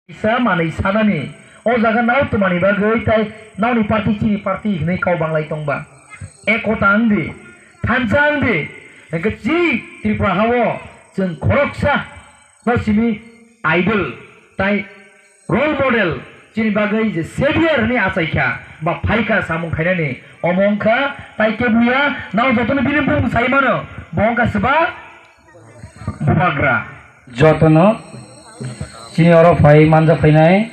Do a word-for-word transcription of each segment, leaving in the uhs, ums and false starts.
Kisa manwi sanani, o jaga nao twmani bagwi tai naoni party chini party hinwi kau banglai tongba. Ekota wngdi, thansa wngdi, hwnkhe chi Tripura hao chwng khoroksa no simi idol tai role model chini bagwi je savior hinwi achaikha ba phaikha samung khainani, omo wngkha tai kebuya nao jotono bini bumung sai mano, bo wngkha swba Bubagra. Jotono chini oro phai manja phainai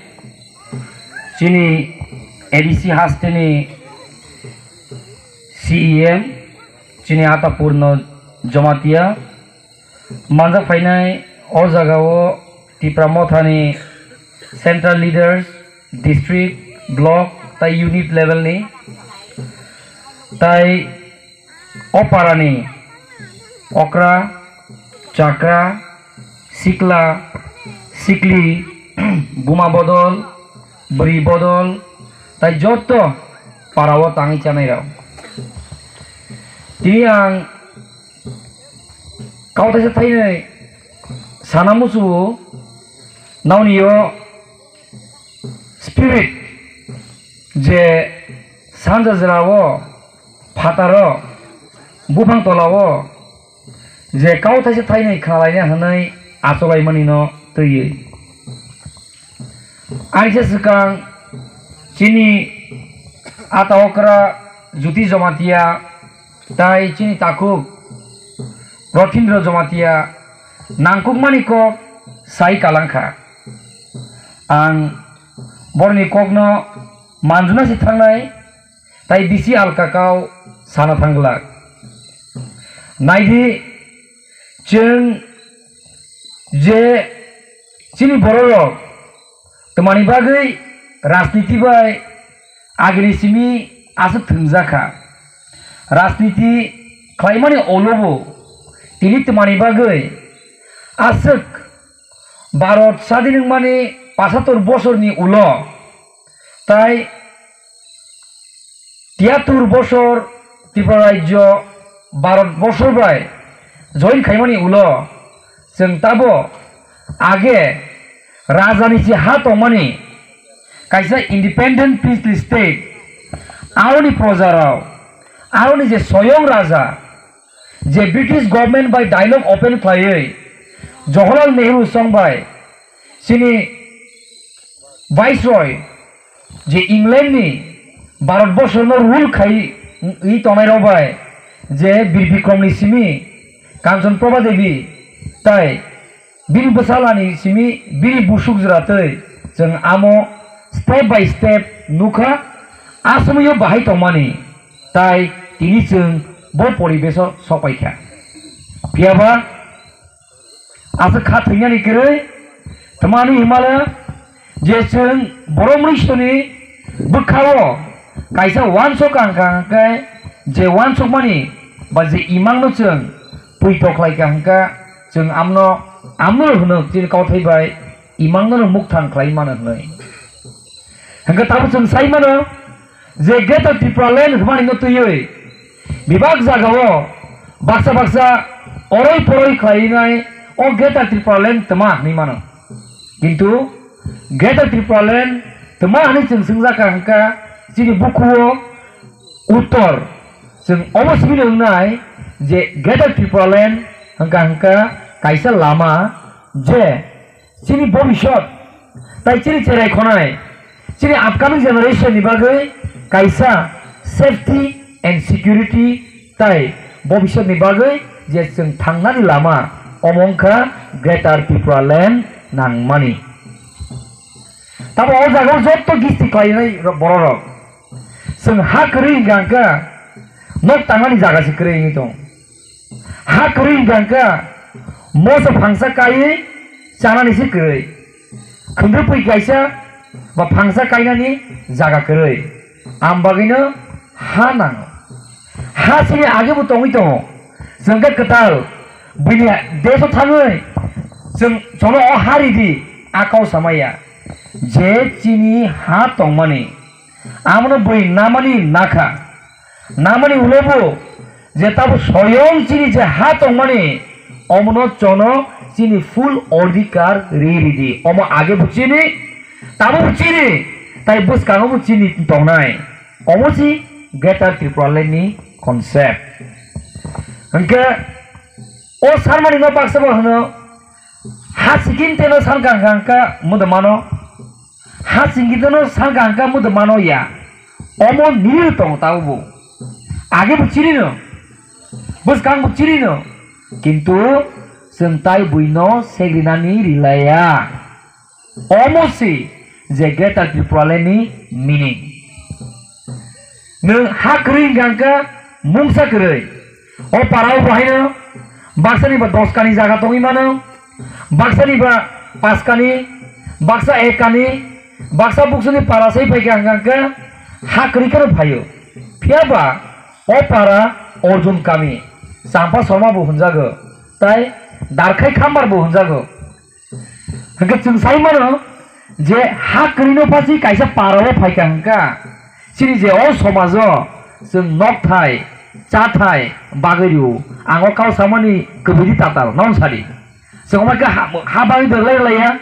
chini A D C hasteni C E M chini Atapurno Jomatia manja phainai o jagao Tipra Mothani central leaders, district, block tai unit levelni tai o parani okra, chakra, sikla, sikli, buma bodol, bwrwi bodol, tai joto parao tangwi chanai rok. Tini ang kautaisa thainai sana muchungo naoni o spirit je sanja jora o phataro buphang tola o je kautaisa thainai khnalaina hwnwi acholaimani no twiwi. Aisa swkang chini ata okra Jyoti Jomatia tai chini takhuk Rothindra Jomatia nangkukmani kok sai kalangkha. Ang borni kokno manjuna si thangnai tai bisi alka kau sana thangglak. Naidi, chwng je chini bororok twmani bagwi rajniti bai agini simi aswk thwngjakha. Rajniti khlaimani olobo tini twmani bagwi aswk Bharat sadin wngmani pasatur bosorni ulo tai tiyatur bosor Tripura rajyo Bharat borsor bai join khaimani ulo chwng tabo age rajani se ha tongmani kaisa independent princely state, aroni projarok, aroni je soyong raja, je British government bai dialogue open khlaiwi Jawaharlal Nehru song bai chini Viceroy je England ni Bharat borsor no rule khai i tongnai rok bai je Bir Bikrom ni simi Kanchan Prabha Devi tai bini bwsala ni simi bini busuk jora twi chwng amo step by step nukha, aswmwi o bahai tongmani tai tini chwng bo poribesh o sopaikha. Phiyaba aswk kha thwinani kwrwi twmani himala je chwng borok mwisoni bwkhao kaisa uansuk ang kha hwnkhe je uansukmani ba je imangno chwng puito khlai kha hwnkha chwng amno amno hwno chini kauthai bai imangno mukthang khlai mano hwnwi. Hwnkhe tabuk chwng sai mano je Greater Tripura Land hwnmani no twiwi bebak jagao baksa baksa oroi poroi khlainai o Greater Tripura Land twma hwnwi mano. Kintu Greater Tripura Land twma hwnwi chwng swngjak kha hwnkha chini bukhuo uttor chwng obo simi wngnai je Greater Tripura Land hwnkha hwnkha kaisa lama je chini bobisot tai chini cherai khonai chini upcoming generation ni bagwi kaisa safety and security tai bobisot ni bagwi je chwng thangnani lama omo wngkha Greater Tripura Land nangmani. Tamo o jaga o jotto gisti khlainai borok rok chwng ha kwrwi hwnkha hwnkha nok tangmani jaga se kwrwi wngwi tong. Ha kwrwi hwnkha hwnkha moso phangsa kaiwi chanani se kwrwi. Khwndrwpui kaisa ba phangsa kainani jaga kwrwi. Am bagwino ha nango. Ha sini age bo tongwi tongo. Chwng khe kwtal buini deso thangwi chwng chono o ha ridi a kau samaya. Je chini ha tongmani. Abono bui namani nakha. Namani ulo bo je tabo soyong chini je ha tongmani Omono chono chini full odhikar ri ridi. Omo age bo chini, tabo bo chini, tai bwskango bo chini tongnai. Omo si Greater Tripura Land ni concept. Hwnkhe o sarmani no baksa bo hwno, ha sikin teno salka hwnkha hwnkha mudo mano, ha sikin teno salka hwnkha mudo mano ya. Omo nil tong tabo bo. Age bo chini no, bwskang bo chini no, kintu chwng tai buino segrinani rilaya. Omo si je Greater Tripura Land ni meaning. Nwng ha kwrwi hwnkha hwnkha mungsa kwrwi. O para o bahaino baksani ba dos kani jaga tongwi mano, baksani ba pas kani, baksa ek kani, baksa buksuni para sai phaikha hwnkha hwnkha ha kwrwi kheno phaio. Phiya ba o para Arjun kami, Champa Sharma bo hwnjago, tai Darkhai Khambar bo hwnjago. Hwnkhe chwng sai mano je ha kwrwino phasi kaisa para o phaikha hwnkha, chini je o somajo chwng nokthai, chathai bagwi rw-o. Ang o kau samani kwbwidi tatal, non sadi. Chwng omo khe ha, ha bagwi de rwlai rwlaiya?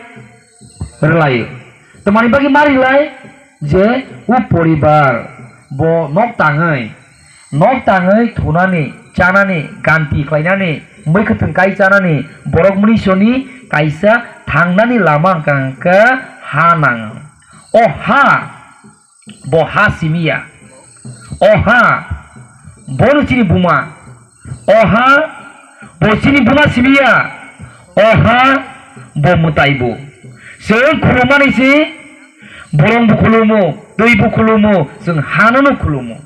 Rwlaio. Tamani bagwi ma rwlai? Je o poribar bo nok tangwi, nok tangwi thunani, chanani, ganti khlainani, mwkhwtwng kai chanani, borok mwisoni kaisa thangnani lama hwnkha hwnkha ha nango. O ha, bo ha simi ya. O ha, bono chini buma. O ha, bo chini buma simi ya. O ha, bo mwtai bo. Chwng khulumani se, bolong bo khulumo, twi bo khulumo, chwng hano no khulumo.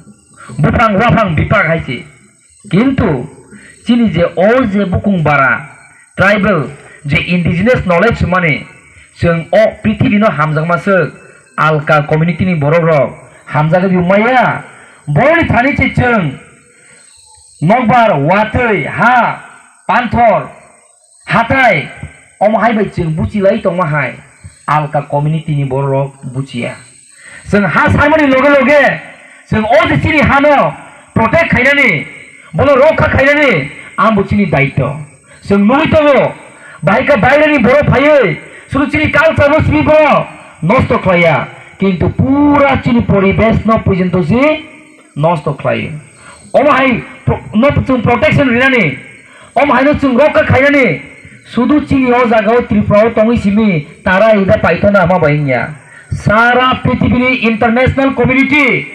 Buphang waphang bipak hai se. Kintu chini je o je bukung bara, tribal, je indigenous knowledge hwnmani, chwng o prithibino hamjakma swk alka community ni borok rok hamjagwi maya. Borokni thani se chwng nokbar, watwi, ha, panthor, hatai, omo hai bai chwng buchilai tongma hai alka community ni borok rok buchiya. Chwng ha sarmani loge loge chwng o je chini hano protect khainani, bono rokha khainani, ang bo chini daityo. Chwng nugwi tongo, bahai kha baireni borok phaiwi sudu chini culture no simi borok nosto khlaiya, kintu pura chini poribesh no puijento si nosto khlai. Omo hai pro-, no chwng protection rinani, omo haino chwng rokha khainani, sudu chini o jaga o Tripura o tongwi simi tara ida paithona ma bai wngya. Sara prithibini international community,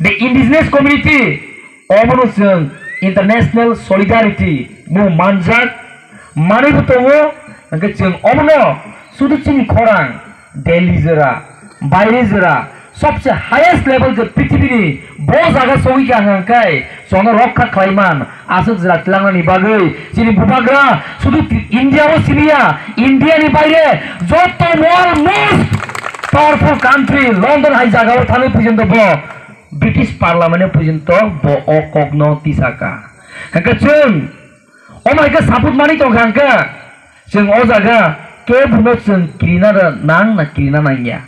the indigenous community, omono chwng international solidarity bo manjak manwi bo tongo, hwnkhe chwng omono sudu chini khorang Delhi jora, baire jora, sobse highest level je prithibini bo jaga sogwi kha hwnkhe chwngno rokha khlaiman aswk jora tlangnani bagwi chini bubagra sudu India o simiya, India ni baire joto world most powerful country London hai jaga o thangwi phuijaknai bo British Parliament o phuijaknai bo o kokno tisaka. Hwnkhe chwng omo hai khe support mani tongkha hwnkhe chwng o jaga kebono chwng kirina nang na kirina nangya,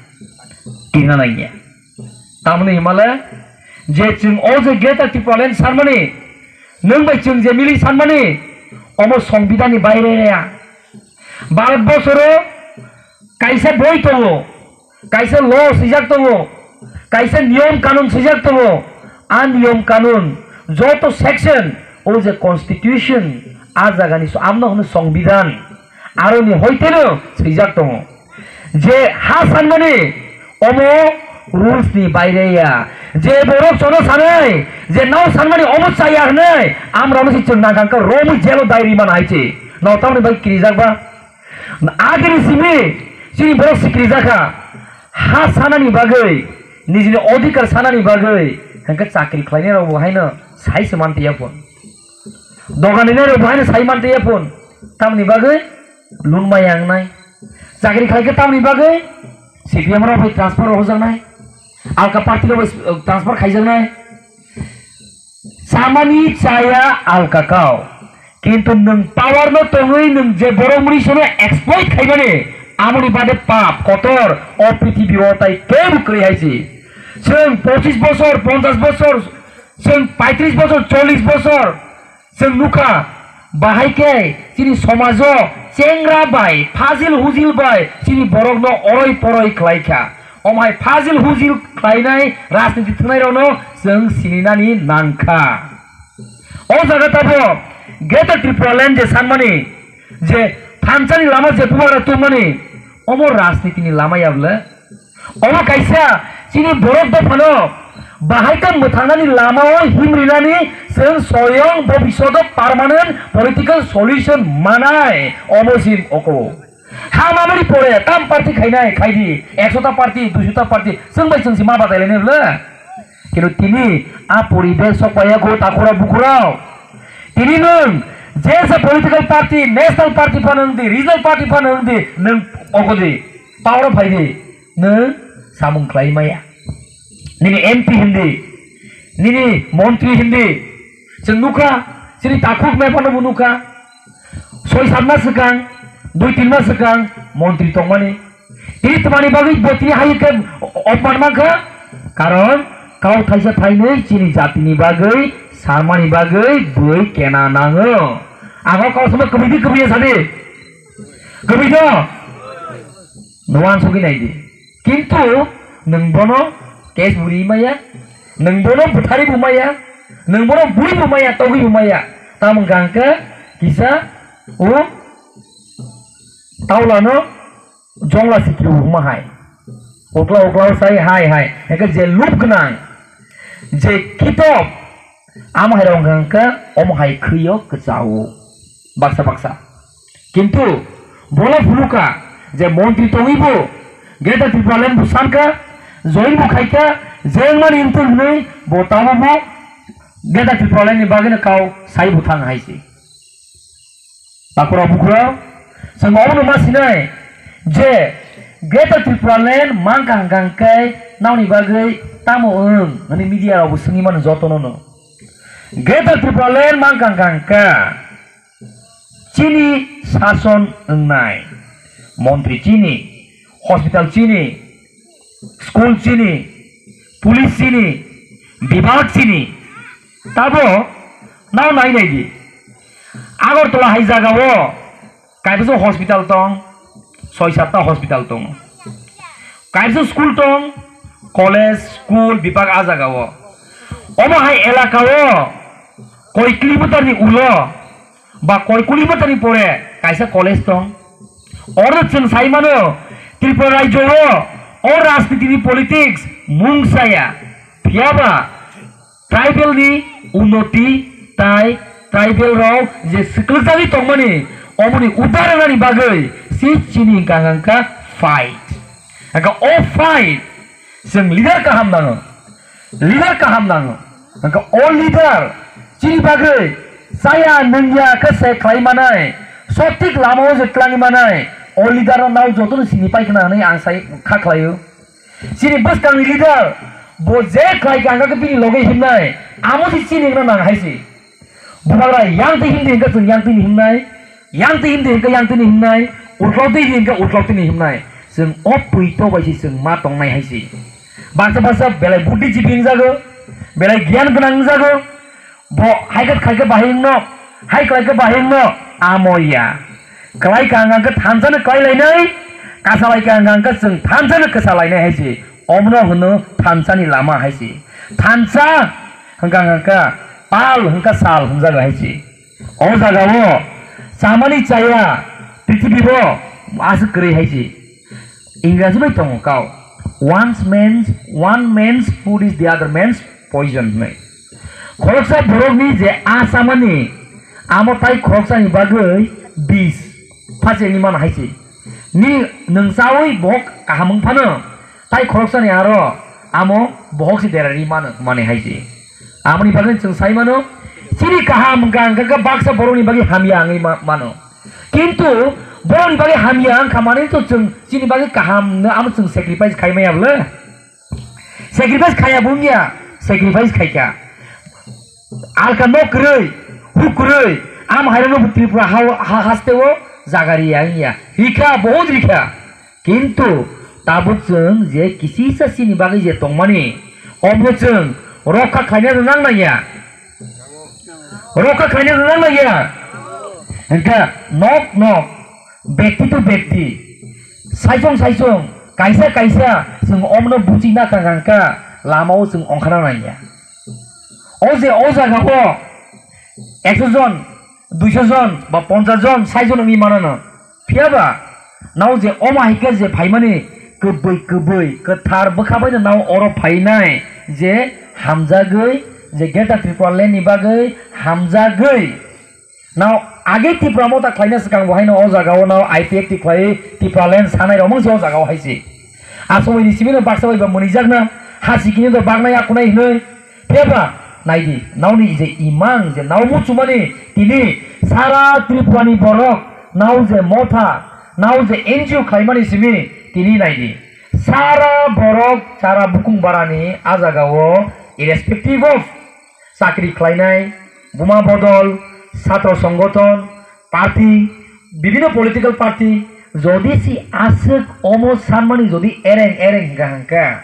kirina nangya. Tamoni himale je chwng o je Greater Tipraland sanmani, nwng bai chwng je mili sanmani, omo Songbidanni baire ya. Bharat borsoro kaisa boi tongo, kaisa law swijak tongo, kaisa niyom kanun swijak tongo. A niyom kanun joto section o je constitution a jagani so amno hwnwi Songbidan aroni hoiteno swijak tongo. Je ha sanmani omo rules ni baire ya. Je borok chono sanai, je nao sanmani omo chaya hwnwi, amrano se chwng nangkang khe romwi jelo dai rimana hai se. Nao tamoni bai kirijak ba? Agini simi chini borok sikrijak kha. Ha sanani bagwi, nijini odhikar sanani bagwi, hwnkhe chakri khlainai rok bo haino sai se man tiya phun. Dogan rinai rok bo haino sai man tiya phun. Tamoni bagwi lun maya wngnai. Chakri khlai khe tamoni bagwi C P M rok bai transfer rok hojaknai. Alka party rok bai, uh, transfer khaijaknai. Chamani chaya alka kao. Kintu nwng power no tongwi nwng je borok muni sono exploit khaimani, amoni bade pap kotor o prithibi o tai kebo kwrwi hai se. Chwng pochis bosor, ponchas bosor, chwng paitris bosor, chollis bosor, chwng nukha, Bahai khe chini somajo chengra bai, fajil hujil bai chini borokno oroi poroi khlai kha. Omo hai fajil hujil khlainai rajniti thwngnairokno chwng sininani nang kha. O jaga tabo Greater Tripura Land je sanmani, je thansani lama je bubagra tubumani, omo rajnitini lama ya bwle? Omo kaisa chini borok dophano bahai khe mwthangnani lamao himrinani chwng soyong bobishoto permanent political solution manai omo sim oko. Ha mamani pore tam party khainai khaidi, ekshota party, duishota party, chwng bai chwng si ma batai lainai bwle? Kintu tini a poribesh sok paiya go takhura bukhurao. Tini nwng jesa political party, national party phano wng di, regional party phano wng di, nwng oko di, power o phai di, nwng samung khlai maya. Nini M P hindi, nini montri hindi, chwng nukha, chini takhuk mephano bo nukha. Soi sat mas swkang, dui tin mas swkang montri tongmani. Tini twmani bagwi bo tini hai khe opman mankha, karon kau thaisa thainwi chini jatini bagwi, samani bagwi bui kena nango. Ang o kau sama kwbwi di, kwbwi ya sadi? Kwbwi do? Nuan sogwi nai di. Kintu nwng bono case buri maya, nwng bono buthari bo maya, nwng bono bui bo maya, togwi bo maya. Tamo hwnkha hwnkhe kisa o taulano jongla sikri bo huma hai. Ukla ukla sai hai hai. Hwnkhe je lub gwnang, je kitob, amo hai rok hwnkha hwnkhe omo hai khwio kwchao. Baksa baksa. Kintu bola phunukha je montri tongwi bo Greater Tripura Land bo sankha, join bo khaikha, je wngmani wngthung hwnwi bo tabukbo Greater Tripura Land ni bagwino kau sai bo thang hai se. Takhura bukhura, chwng obono ma sinai je Greater Tripura Land mankha hwnkha hwnkhe nokni bagwi tamo wng hwnwi media rok bo swngwi mano jotono no. Greater Tripura Land mankha hwnkha hwnkhe chini sason wngnai, montri chini, hospital chini, school chini, police chini, bibhag chini. Tabo nao nai nai di. Agartala hai jagao kaisa hospital tong, soi satta hospital tong. Kaisa school tong, college, school, bibhag a jagao. Omo hai elakao koi kilometer ni ulo ba koi kilometer ni pore kaisa college tong. Oro chwng sai mano, Tripura rajyo o, o rajniti ni politics mung saya. Phiyaba tribal ni unnoti tai tribal rok je swklugjagwi tongmani, omoni udar rwnani bagwi si chini hwnkha hwnkha fight. Hwnkha o fight chwng leader kaham nango. Leader kaham nango. Hwnkha o leader chini bagwi chaya nungya khe se khlai manai, sothik lama o je twlangwi manai, o leader no nao jotono sini pai khna hwnwi ang sai kha khlaio. Chini bwskangni leader bo je khlai kha hwnkha khe bini loge himnai, amo se chini wngna nang hai se. Bubagra yang twi himdi hwnkhe chwng yang twi ni himnai, yang twi himdi hwnkhe yang twi ni himnai, utlok twi himdi hwnkhe utlok twi ni himnai. Chwng o pui to bai se chwng ma tongnai hai se. Baksa baksa belai buddhijibi wngjago, belai giyan gwnang wngjago. Bo hai khe khai khe bahai wngno, hai khlai khe bahai wngno, amo ya. Klai ka hwnkha hwnkhe thansa no klai lainai, kasa lai ka hwnkha hwnkhe chwng thansa no kasa lainai hai se. Omono hwno thansa ni lama hai se. Thansa hwnkha hwnkha pal hwnkha sal hwnjago hai se. O jaga o chamani chaya prithibi bo aswk kwrwi hai se. Ingraji bai tongo kau, "One man's, one man's food is the other man's poison" hwnwi. Khoroksa borokni je a chamani, amo tai khoroksani bagwi bis phachengni mano hai se. Ni nwng chaui bohok kaham wng phano, tai khoroksani aro amo bohok se derari mano hwnmani hai se. Amoni bagwi chwng sai mano, chini kaham hwnkha hwnkha khe baksa borokni bagwi hamya wngwi ma-, mano. Kintu borokni bagwi hamya wngkha manwi to chwng chini bagwi kaham no amo chwng sacrifice khai maya bwle? Sacrifice khaya bo wngya, sacrifice khaikha. Alka nok kwrwi, huk kwrwi, am hairokno bo Tripura ha, ha, hasteo jaga riya wngya. Rikha, bahut rikha. Kintu tabuk chwng je kisisa chini bagwi je tongmani, omo chwng rokha khlaina rwnang nangya. Rokha khlaina rwnang nangya. Hwnkhe nok nok, bekti to bekti, saisong saisong, kaisa kaisa chwng omno buchina kha hwnkha, lamao chwng ongkhana nangya. O je o jagao ekso jon, duiso jon ba ponchas jon, sait jon wngwi mano no. Phiya ba nao je omo hai khe je phaimani kwbwi kwbwi kwthar bwkha bai no nao oro phainai je hamjagwi, je Greater Tripura Land ni bagwi hamjagwi. Nao age Tipra Motha khlaina swkang bo haino o jagao nao I P F T khlai Tripura Land sanai rok mungsi o jagao hai se. Aswk ni simi no baksa bai ba mwnijak na, ha sikini do baknai akunai hinwi. Phiyaba naidi, naoni je imang je nao muchumani tini sara Tripura ni borok nao je motha, nao je N G O khlaimani simi tini naidi. Sara borok sara bukung barani a jagao irrespective of chakri khlainai, buma bodol, satro songothon, party, bibhinno political party, jodi si aswk omo sanmani jodi ereng ereng hwnkha hwnkha,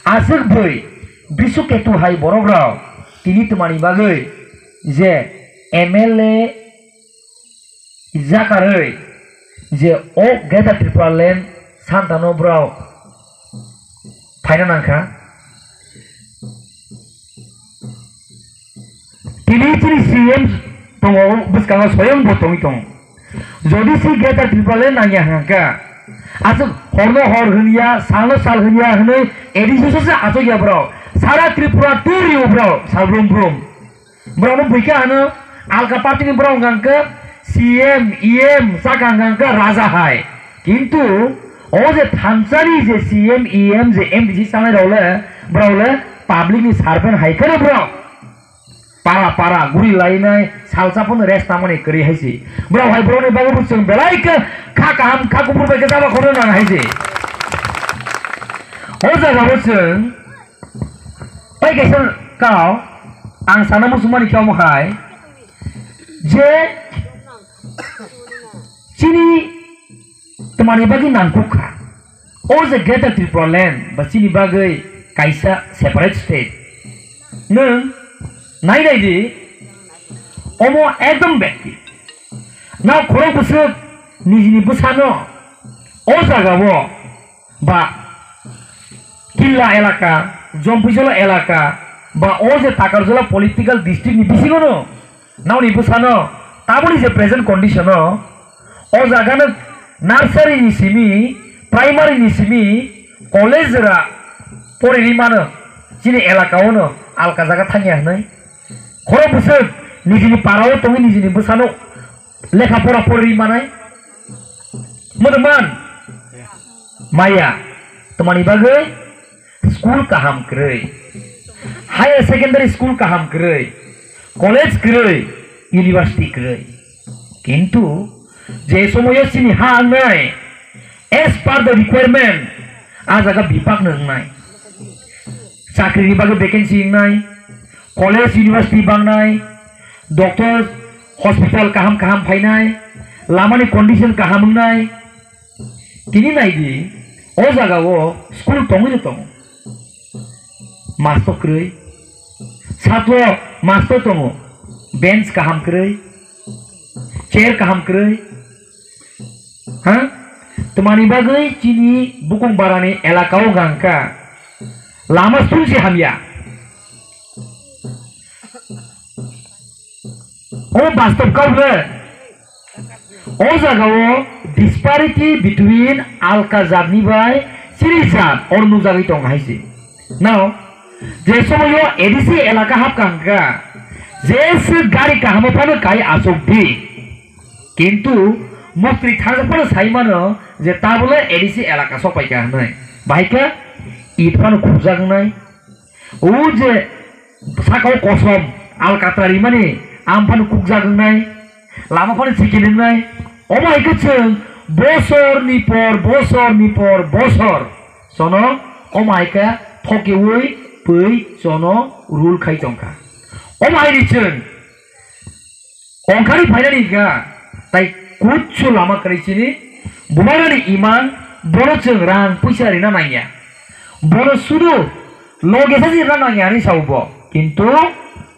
aswk bwrwi Bisu Ketu hai borok rok tini twmani bagwi je M L A jakarwi je o Greater Tripura Land santano borok phaina nangkha. Tini chini C M tongo, bwskango soyong bo tongwi tongo. Jodi si Greater Tripura le nangya hwnkha, aswk horno hor hwnya, salno sal hwnya hwnwi A D C se achukya borok. Sara Tripura turiyo borok, sal brum brum. Borok no buikha hwno, alka party ni borok hwnkha C M, E M, saka hwnkha raja hai. Kintu o je thansani je C M, E M, je M D C sanai rok le, borok le public ni servant hai kheno borok. Para para guri lainai, salsa phano rest tangmani kwrwi hai se. Borok hai borokni bagwi bo chwng belai khe kha kaham, kha kuphur bai khe chaba khorna nang hai se. O jaga bo chwng pai kaisa kau ang sana muchungmani khe omo hai je chini twmani bagwi nangkuk kha. O je Greater Tripura Land ba chini bagwi kaisa separate state. Nwng nai nai di, omo ekdom bekti. Nao khorok bwswk nijini bwsano o jagao ba Killa elaka, Jompuijala elaka, ba o je Takarjala political district ni bisingo no, naoni bwsano taboni je present condition o, o jaga no nursery ni simi, primary ni simi, college ra pori ri mano, chini elaka o no alka jaga thangya hwnwi. Khorok bwswk nijini para o tongwi nijini bwsano lekha pora pori manai. Mono man maya, twmani bagwi school kaham kwrwi, higher secondary school kaham kwrwi, college kwrwi, university kwrwi. Kintu je somoyo chini ha wngnai, as per the requirement, a jaga bipakno wngnai. Chakrini bagwi vacancy wngnai, college, university bangnai, doctor, hospital kaham kaham phainai, lamani condition kaham wngnai. Tini naidi, o jagao school tongwi no tongo. Mastor kwrwi, satro mastor tongo, bench kaham kwrwi, chair kaham kwrwi. Ha? Twmani bagwi chini bukung barani elaka o hwnkha lama sungsi hamya. O bastob kau le. O jagao disparity between alka jatni bai chini jat oro nukjagwi tong hai se. Now, je somoyo A D C elaka hapkha hwnkha, je se gari kahamo phano kai achuk di. Kintu mukri thangsa phano sai mano je tabole A D C elaka sokpaikha hwnwi. Bahai khe it phano khukjak wngnai. O je sakao kosom alkatra rimani am phano khukjak wngnai. Lama phano chikin wngnai. Omo hai khe chwng bosorni por bosorni por bosor chono omo hai khe thokiui pui chono rule khai tongkha. Omo hai ni chwng Ongkhari phainani hwnkha, tai kutsu lama kwrwi chini, bubagrani imang, bono chwng rang puisa rina nangya. Bono sudu loge sa rina nangya hinwi sao bo. Kintu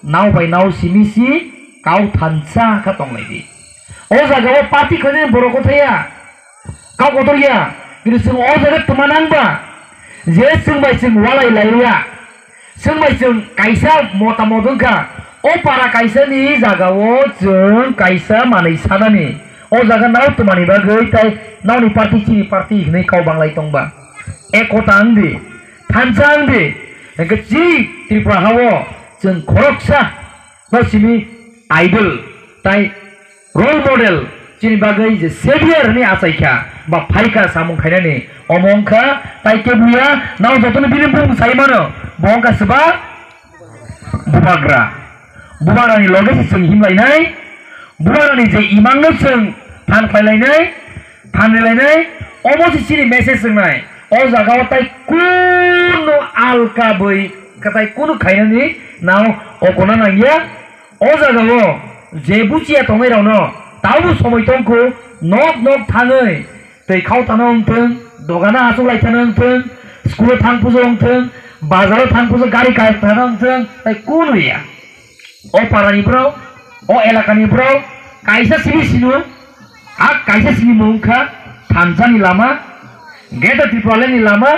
nao bai nao simi si kau thansa kha tonglaidi. O jaga o party khainani borok o thaya. Kau kotor ya. Kintu chwng o jaga tuma nang ba. Je chwng bai chwng walai lai ya. Chwng bai chwng kaisa mota mot wngkha. O para kaisa ni jaga o chwng kaisa manwi sanani. O jaga nao tuma ni bagwi tai nao ni party chini party hinwi kau banglai tong ba. Ekota wng di. Thansa wng di. Hwnkhe chini Tripura ha o chwng khoroksa no simi idol tai role model chini bagwi je savior hinwi achaikha ba phaikha samung khainani omo wngkha tai kebuya nao jotono bini bumung sai mano bo wngkha swba Bubagra. Bubagrani loge se chwng himlainai, Bubagrani je imangno chwng phan khlailainai, phan rilainai, omo se chini message wngnai. O jaga o tai kunu alka bwi kwtai kunu khainani nao okona nangya. O jaga o je buchiya tongnai rokno tabuk somoi tongkhu nok nok thangwi twi khao thano wngthwng, dogano achuk lai thano wngthwng, school o thang pujo wngthwng, bazar o thang pujo gari kai thano wngthwng, tai kunu ya. O parani borok, o elakani borok kaisa simi sino, a kaisa sini mung kha thansa ni lama, Greater Tipraland ni lama,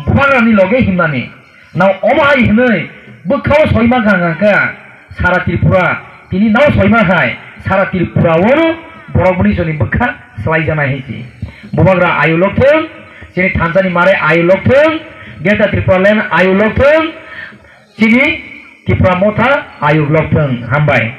Bubagrani loge himnani. Nao omo hai hinwi bwkhao soima kha kha kha sara Tripura, tini nao soima hai sara Tripura o borok bwni soni bwkha swlai jana hinsi. Bubagra ayu lokthwng, chini thansa ni mare ayu lokthwng, Greater Tipraland ayu lokthwng, chini Tipra Motha ayu lokthwng. Hambai.